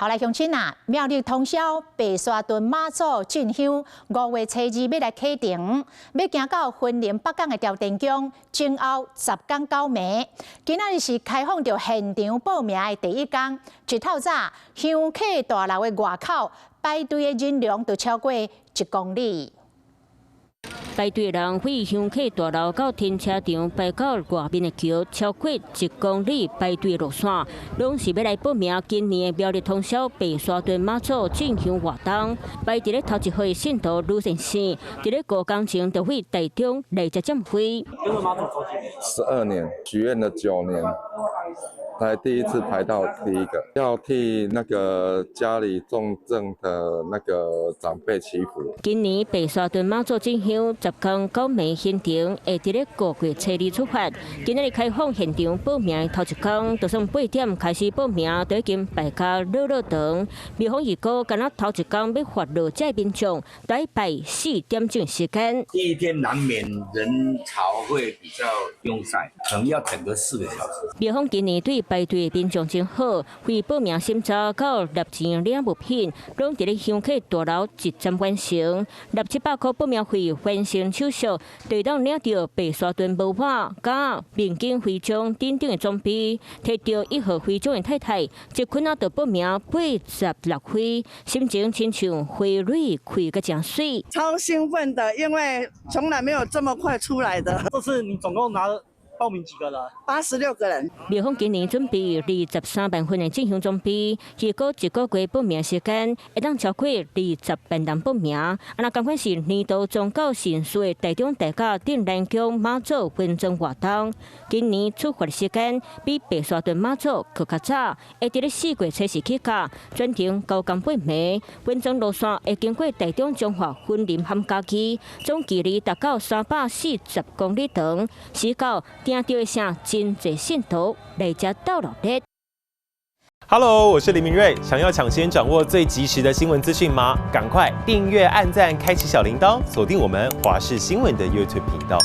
好來，鄉親啊，廟里通霄白沙屯媽祖進香，5月初二欲來啟程，欲行到雲林北港的朝天宮，前後10工9暝。今仔日是開放著現場報名的第一工，一透早香客大樓的外口排隊的人龍就超過1公里。排隊人對香客大樓到停車場排到外面的橋，超過1公里排隊路線，攏是欲來報名今年的苗栗通霄白沙屯媽祖進香活動。排佇咧頭一號的信徒呂先生，佇咧5工前就對台中來遮佔位。 12年，許願了9年，才第一次排到第一個，要替那個家裡重症的那個長輩祈福。今年白沙屯媽祖進香10工9暝行程會佇咧5月初二出發。今仔日開放現場報名的頭一工，就算8點開始報名，都已經排甲落落長。廟方預估，干焦頭一工欲發落遮民眾，得排4點鐘時間。第一天難免人潮會比較擁塞，可能要等個4個小時。廟方今年對排隊的民眾真好，非報名審查到納錢領物品，攏佇咧香客大樓一站完成。納700箍報名費完成手續，就會當領著白沙屯無法佮民間徽章等等的裝備。提著1號徽章的太太，一困仔就報名86徽，心情親像花蕊開甲誠媠。超興奮的，因為從來沒有這麼快出來的。這次你總共拿了報名幾個人？86個人。廟方今年準備23萬份的進香裝備，預估一個月報名時間會當超過20萬人報名。啊，若仝款是年度宗教盛事的台中大甲鎮瀾宮媽祖巡莊活動，今年出發的時間比白沙屯媽祖閣較早，會佇咧4月初四起駕，全程9工8暝。巡莊路線會經過台中、彰化、雲林和嘉義，總距離達到340公里長，時到聽著會聲真濟信徒來遮鬥熱鬧。 Hello，我是林明瑞。想要搶先掌握最及時的新聞資訊嗎？趕快訂閱、按讚、開啟小鈴鐺，鎖定我們華視新聞的 YouTube 頻道。